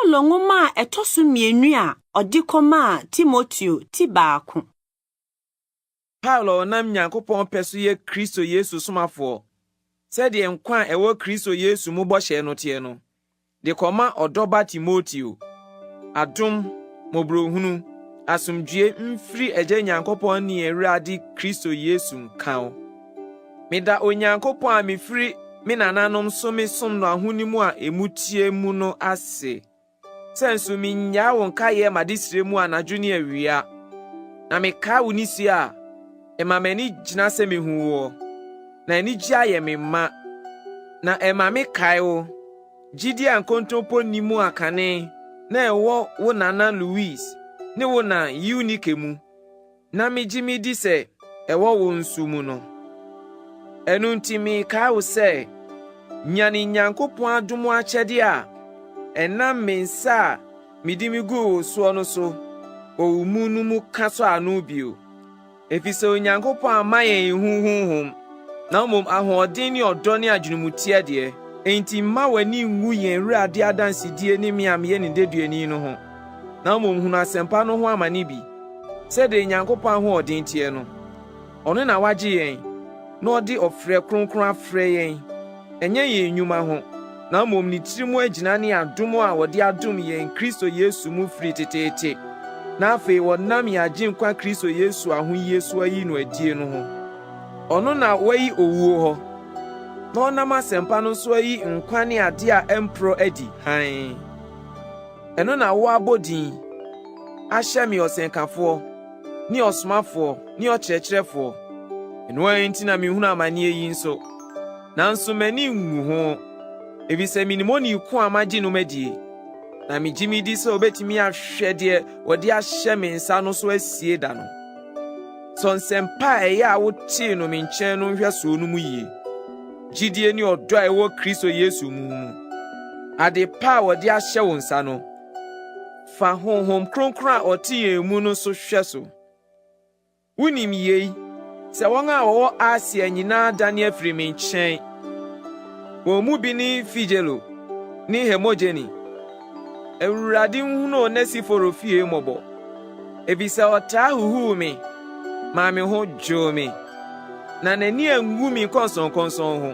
Paulo nwoma a ɛtɔ so mmienu a ɔde kɔmaa Timoteo ti 1. Paulo a ɔnam Nyankopɔn pɛ so yɛ Kristo Yesu somafoɔ, sɛdeɛ nkwa a ɛwɔ Kristo Yesu mu bɔhyɛ no teɛ no, de kɔma ɔdɔba Timoteo. Adom, mmɔborɔhunu, asomdwoe mfiri Agya Nyankopɔn ne yɛn Awurade Kristo Yesu nka wo. Meda Onyankopɔn a mefiri me nananom so mesom no ahonim a emu teɛ mu no ase. Sɛ nso minnyaa wo nkaeɛ m'adesrɛ mu anadwo ne awia, na mekae wo nisuo a, ɛma m'ani gyina sɛ mehu woɔ, na anigye ayɛ me ma, na ɛma mekae wo, gyidi a nkontompo nni mu a kane na ɛwɔ wo nana Louis ne wo na Eunike mu, na migye midi sɛ ɛwɔ wo nso mu no. Ɛno nti mekae wo sɛ, nyane Nyankopɔn adom akyɛde a ɛnam me nsa a mede miguu wo soɔ no so wɔ wo mu no mu ka sɔ ano bio. Efisɛ Onyankopɔn amma yɛn ehu honhom, na mmom ahoɔden ne ɔdɔ ne adwenemuteɛ deɛ. Enti mma w'ani nwu yɛn Awurade adansedie ne me a meyɛ ne deduani no ho, na mmom hunu asɛmpa no ho amane bi, sɛdeɛ Nyankopɔn ahoɔden teɛ no. Ɔno na wagye yɛn, na ɔde ɔfrɛ kronkron afrɛ yɛn, ɛnyɛ yɛn nnwuma ho, na mmom ne tirim agyina ne adom a wɔde adom yɛn Kristo Yesu mu firi teteete, na afei wɔnam yɛn Agyenkwa Kristo Yesu ahoyie so ayi no adie no ho. Ɔno na wayi owuo hɔ, na ɔnam asɛmpa no so ayi nkwa ne ade a ɛmporɔ adi hann. Ɛno na woabɔ din ahyɛ me ɔsɛnkafoɔ ne ɔsomafoɔ ne ɔkyerɛkyerɛfoɔ. Ɛno ara nti na mihunu amanneɛ yi nso. Nanso m'ani nwu ho, efisɛ minim onii ko a magye no madie, na migye midi sɛ obetumi ahwɛ deɛ wɔde ahyɛ me nsa no so asie da no. Sɔ nsɛmpa a ɛyɛ a wotee no me nkyɛn no nhwɛsoɔ no mu yie. Gyidie ne ɔdɔ a ɛwɔ Kristo Yesu mu mu. Ade pa a wɔde ahyɛ wo nsa no, fa Honhom Kronkron a ɔte yɛn mu no so hwɛ so. Wunim yei, sɛ wɔn a wɔwɔ Asia nyinaa dane afiri me nkyɛn. Wɔn mu bi ne Figelo ne Hermogene. Awurade nhunu Onesiforo fie mmɔbɔ, efisɛ ɔtaa huhuw me maa me ho dwoo me, na n'ani anwu me nkɔnsɔnkɔnsɔn ho.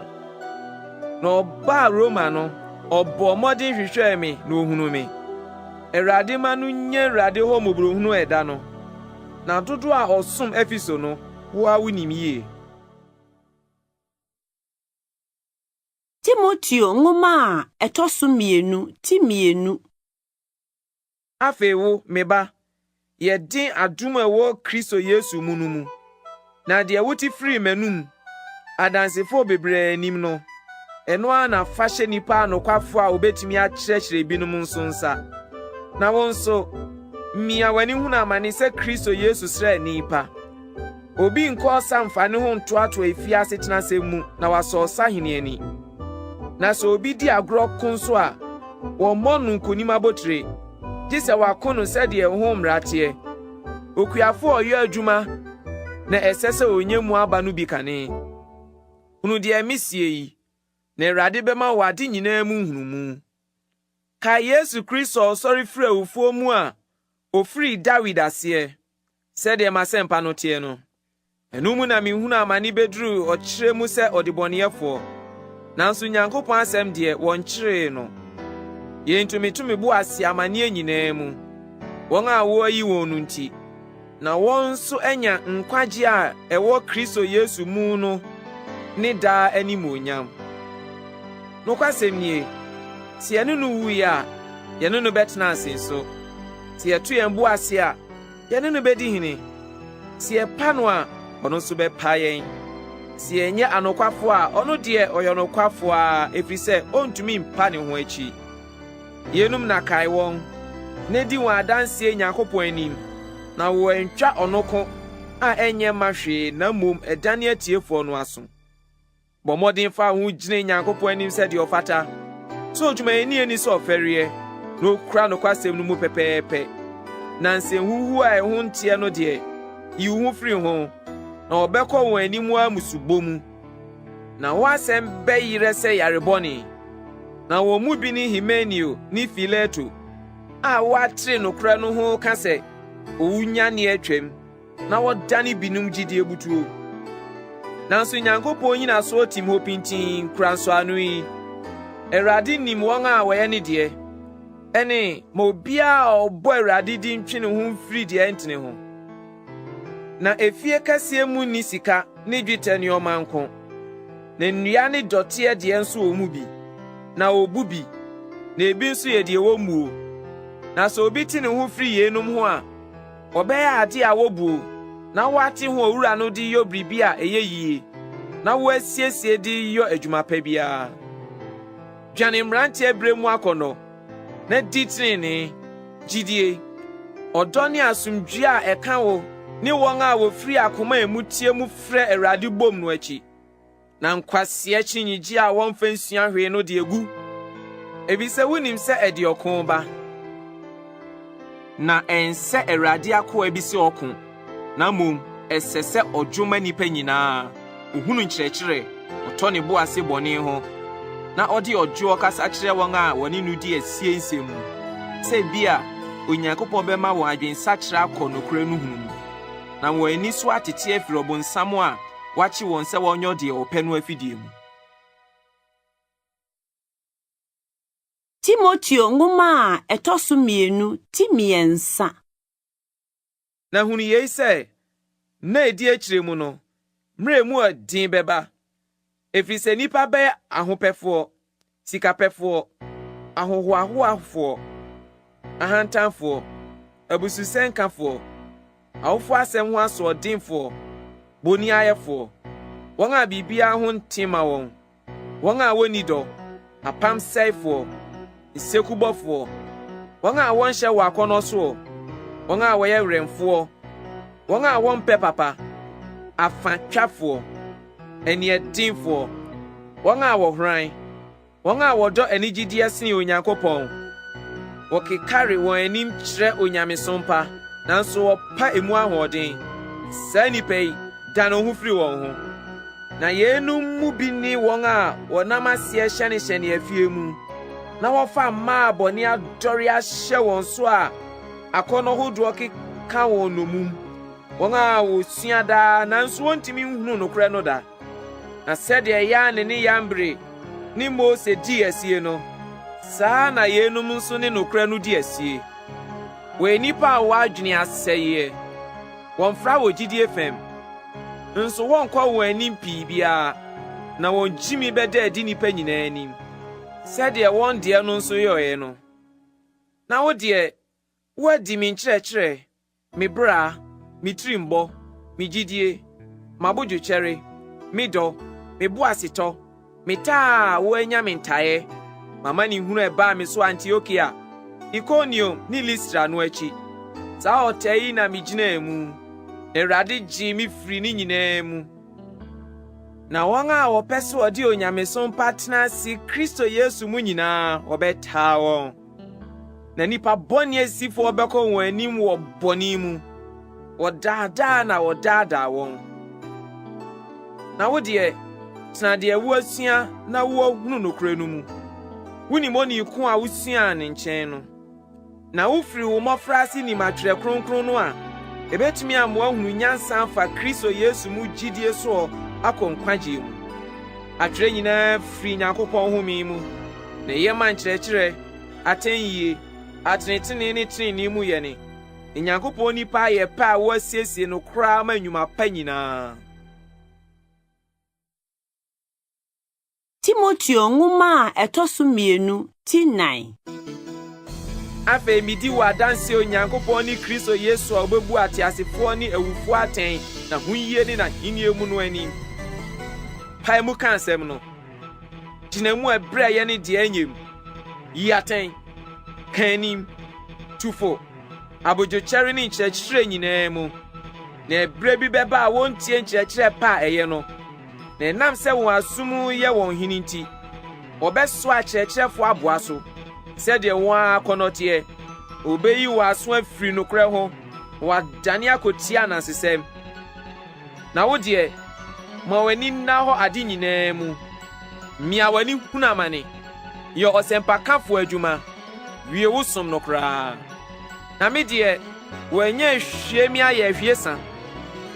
Na ɔbaa Roma no, ɔbɔɔ mmɔden hwehwɛɛ me na ohunuu me. Awurade ma no nnya Awurade hɔ mmɔborɔhunu ɛda no. Na dodow a ɔsom Efeso no, wo ara wunim yie. Timoteo nwoma a ɛtɔ so 2 ti 2. Afei wo, me ba, yɛ den adom a ɛwɔ Kristo Yesu mu no mu. Na deɛ wote firii m'anom, adansefo bebree anim no, ɛno ara na fa hyɛ nnipa anokwafo a wobetumi akyerɛkyerɛ ebinom nso nsa. Na wo nso, mia w'ani hunu amane sɛ Kristo Yesu sraani pa. Obi nkɔ ɔsa mfa ne ho ntoatoa efie asetenasɛm mu na wasɔ ɔsahene ani. Na sɛ obi di agorɔ ko nso a, wɔmmɔ no nkonim abotire, gye sɛ wako no sɛdeɛ ɛho mmara teɛ. Okuafo a ɔyɛ adwuma na ɛsɛ sɛ onya mu aba no bi kane. Hunu deɛ mesie yi, na Awurade bɛma wo ade nyinaa mu nhunumu. Kae Yesu Kristo a ɔsɔre firi awufoɔ mu a ofirii Dawid aseɛ, sɛdeɛ m'asɛmpa no teɛ no. Ɛno mu na mihunu amane beduruu ɔkyerɛ mu sɛ ɔdebɔneyɛfoɔ, nanso Nyankopɔn asɛm deɛ, wɔnkyeree no. Yei nti meto me bo ase amanneɛ nyinaa mu, wɔn a wɔayi wɔn no nti, na wɔn nso anya nkwagye a ɛwɔ Kristo Yesu mu no ne daa animuonyam. Nokwasɛm nie, sɛ yɛne no wui a, yɛne no bɛtena ase nso. Sɛ yɛto yɛn bo ase a, yɛne no bedi hene. Sɛ yɛpa no a, ɔno nso bɛpa yɛn. Sɛ yɛnyɛ anokwafo a, ɔno deɛ ɔyɛ ɔnokwafo ara, ɛfiri sɛ ontumi mpa ne ho akyi. Yeinom na kae wɔn, na di wɔn adanseɛ Nyankopɔn anim, na wɔantwa ɔno ko a ɛnyɛ mma hwee na mmom ɛdane atiefoɔ no aso. Bɔ mmɔden fa wo ho gyina Nyankopɔn anim sɛdeɛ ɔfata, sɛ odwumayɛni a ɛnni sɛ ɔfɛreɛ, na okura nokwasɛm no mu pɛpɛɛpɛ. Na nsɛnhuhuo a ɛho nteɛ no deɛ, yi wo ho firi ho, na wɔbɛkɔ wɔn anim ara mmusubɔ mu. Na wɔn asɛm bɛyerɛ sɛ yare bɔne. Na wɔn mu bi ne Himeneo ne Fileto. a wɔatere nokorɛ no ho ka sɛ owunyane atwam na wɔdane binom gyidie butuo. Nanso Nyankopɔn nnyinasoɔ tim hɔ pintinn kura nsɔano yi, Awurade nim wɔn a wɔyɛ ne deɛ, ɛne ma obiara a ɔbɔ Awurade din ntwe ne ho mfiri deɛ ɛntene ho. Na efie kɛseɛ mu nni sika ne dwetɛ nneɛma nko, na nnua ne dɔteɛ deɛ nso wɔ mu bi, na wɔbu bi, na ebi nso yɛ deɛ wɔmmuo. Na sɛ obi te ne ho firi yeinom ho a, ɔbɛyɛ ade a wobuo na wɔate ho owura no de yɔ biribi a ɛyɛ yie na wɔasiesie de yɔ adwuma pa biara. Dwane mmeranteɛ berɛ mu akɔnnɔ, na di tenenee, gyidie, ɔdɔ ne asomdwoe a ɛka wo ne wɔn a wɔfiri akoma a emu teɛ mu frɛ Awurade bom no akyi. Na nkwasea akyinnyegye a wɔmfa nsua hwee no de agu, efisɛ wunim sɛ ɛde ɔko ba. Na ɛnsɛ Awurade akoa bi sɛ ɔko, na mmom ɛsɛ sɛ ɔdwo ma nnipa nyinaa, ohunu nkyerɛkyerɛ, ɔtɔ ne bo ase bɔne ho, na ɔde ɔdwoɔ kasa kyerɛ wɔn a wɔne no di asie nsɛm mu, sɛ ebia Onyankopɔn bɛma wɔn adwensakyera akɔ nokorɛ no hunu mu, na wɔn ani so atete afiri ɔbonsam a wakye wɔn sɛ wɔnyɔ deɛ ɔpɛ no afidie mu. Timoteo nwoma a ɛtɔ so mmienu ti mmiɛnsa. Na hunu yei sɛ, nna a edi akyire mu no, mmerɛ a emu yɛ den bɛba, ɛfiri sɛ nnipa bɛyɛ ahopɛfoɔ, sikapɛfoɔ, ahohoahoafoɔ, ahantanfoɔ, abususɛnkafoɔ, awofoɔ asɛm ho asoɔdenfoɔ, bonniayɛfoɔ, wɔn a biribiara ho nte ma wɔn, wɔn a wonni dɔ, apamsɛefoɔ, nsekubɔfoɔ, wɔn a wɔnhyɛ wɔ akɔnnɔ soɔ, wɔn a wɔyɛ werɛmfoɔ, wɔn a wɔmpɛ papa, afatwafoɔ, aniɛdenfoɔ, wɔn a wɔhoran, wɔn a wɔdɔ anigyedeɛ sene Onyankopɔn. Wɔkekare wɔn anim kyerɛ onyamesom pa, nanso wɔpa emu ahoɔden. Saa nnipa yi, dane wo ho firi wɔn ho. Na yeinom mu bi ne wɔn a wɔnam aseɛ hyɛnehyɛne afie mu, na wɔfa mmaa a bɔne adɔre ahyɛ wɔn so a akɔnnɔ hodoɔ keka wɔn nnommum, wɔn a wɔsua daa nanso wɔntumi nhunu nokorɛ no da. Na sɛdeɛ Yane ne Yambre ne Mose dii asie no, saa ara na yeinom nso ne nokorɛ no di asie. Wɔyɛ nnipa a wɔn adwene asɛeɛ, wɔmfra wɔ gyidie fam, nso wɔnkɔ wɔn anim pii biara, na wɔn gyimi bɛda adi nnipa nyinaa anim, sɛdeɛ wɔn deɛ no nso yɔeɛ no. Na wo deɛ, woadi me nkyerɛkyerɛ, me bra, me tirimbɔ, me gyidie, m'abodwokyɛre, me dɔ, me boasetɔ, me taa a woanya me ntaeɛ, m'amanehunu a ɛbaa me so Antiokia, Ikoniom ne Listra no akyi. Saa ɔtaa yi na migyinaa mu, na Awurade gyee me firii ne nyinaa mu. Na wɔn a wɔpɛ sɛ wɔde onyamesom pa tena ase Kristo Yesu mu nyinaa, wɔbɛtaa wɔn. Na nnipa bɔne asifoɔ bɛkɔ wɔn anim wɔ bɔne mu. Wɔdaadaa na wɔdaadaa wɔn. Na wo deɛ, tena deɛ woasua na woahunu nokorɛ no mu. Wonim onii ko a wosuaa ne nkyɛn no. Na wofiri wo mmɔfraase nim Atwerɛ Kronkron no a ɛbɛtumi ama woahunu nyansa afa Kristo Yesu mu gyidie soɔ akɔ nkwagyeɛ mu. Atwerɛ nyinaa firi Nyankopɔn home mu, na ɛyɛ ma nkyerɛkyerɛ, atɛnyie, atenetene ne tenenee mu yɛne, na Nyankopɔn nipa ayɛ pɛ a wɔasiesie no koraa ma nnwuma pa nyinaa. Timoteo nwoma a ɛtɔ so mmienu ti nan. Afei midi wo adanse Onyankopɔn ne Kristo Yesu a obebu ateasefoɔ ne awufoɔ atɛn n'ahoyie ne n'ahenni mu no anim. Pae mu ka asɛm no. Gyina mu ɛberɛ a ɛyɛ ne deɛ ɛnyɛ mu. Yi atɛn. Ka anim. Tu fo. Abodwokyɛre ne nkyerɛkyerɛ nyinaa mu. Na ɛberɛ bi bɛba a wɔntie nkyerɛkyerɛ pa a ɛyɛ no. Na ɛnam sɛ wɔn aso mu yɛ wɔn hene nti, wɔbɛsoa akyerɛkyerɛfoɔ aboa so, sɛdeɛ wɔn ara akɔnnɔ teɛ. Wɔbɛyi wɔn aso afiri nokorɛ ho, na wɔadane akɔtia anansesɛm. Na wo deɛ, ma w'ani nna hɔ ade nyinaa mu. Mia w'ani hunu amane. Yɛ ɔsɛmpakafoɔ adwuma. Wie wo som no koraa. Na me deɛ, wɔanya ahwie me ayɛ ahwiesa,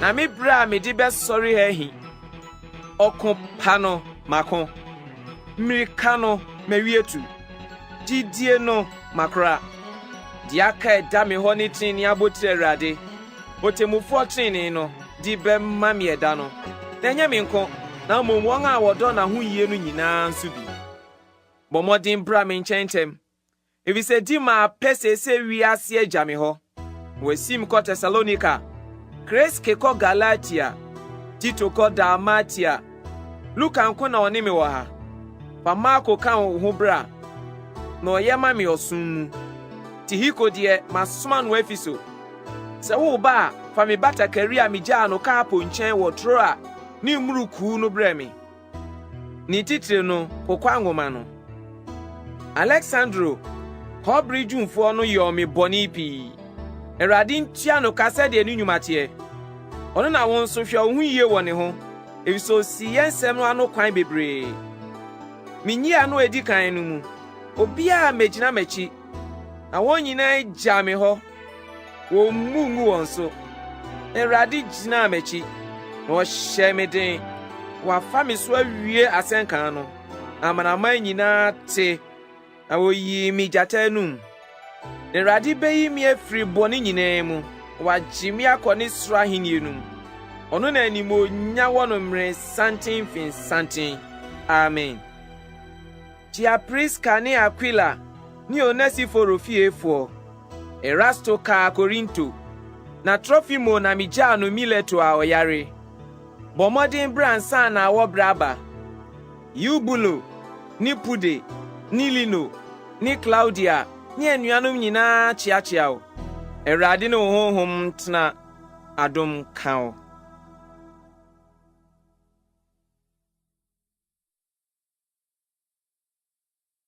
na me berɛ a mede bɛsɔre ha ahi. Ɔko pa no, mako. Mmirika no, mawie tu. Gyidie no, makora. Deɛ aka a ɛda me hɔ ne tenenee abotire Awurade, Ɔtemmufoɔ trenee no, de bɛma me ɛda no, na ɛnyɛ me nko, na mmom wɔn a wɔdɔ n'ahoyie no nyinaa nso bi. Bɔ mmɔden bra me nkyɛn ntɛm, efisɛ Dema apɛ seesei wiase agya me hɔ. Wasim kɔ Tesalonika, Kreske kɔ Galatia, Tito kɔ Dalmatia. Luka nko na ɔne me wɔ ha. Fa Marko ka wo ho bra, na ɔyɛ ma me ɔsom mu. Tihiko deɛ, masoma no Efeso. Sɛ woreba a, fa me batakari a migyaa no Karpo nkyɛn wɔ Troa ne mmurukuu no brɛ me. Ne titire no, kokwa nwoma no. Aleksandro, kɔbere dwumfoɔ no yɔɔ me bɔne pii. Awurade ntua no ka sɛdeɛ ne nnwuma teɛ. Ɔno na wo nso hwɛ wo ho yie wɔ ne ho, efisɛ osii yɛn nsɛm no ano kwan bebree. Me nyiano a edi kan no mu, obiara ammegyina m'akyi, na wɔn nyinaa gyaa me hɔ. Wɔmmu ngu wɔn so. Na Awurade gyinaa m'akyi, na ɔhyɛɛ me den. Wafa me so awie asɛnka no, na amanaman nyinaa te, na woyii me gyata anum. Na Awurade beyi me afiri bɔne nyinaa mu, na wagye me akɔ ne soro ahenni no mu. Ɔno na animuonyam wɔ no mmere santen mfe santen. Amen. Kyia Priska ne Akwila ne Onesiforo fiefoɔ. Erasto kaa Korinto, na Trofimo na migyaa no Mileto a ɔyare. Bɔ mmɔden bra ansa na awɔbere aba. Eubulo ne Pude ne Lino ne Klaudia ne anuanom nyinaa kyeakyea wo. Awurade ne wo honhom ntena. Adom nka wo.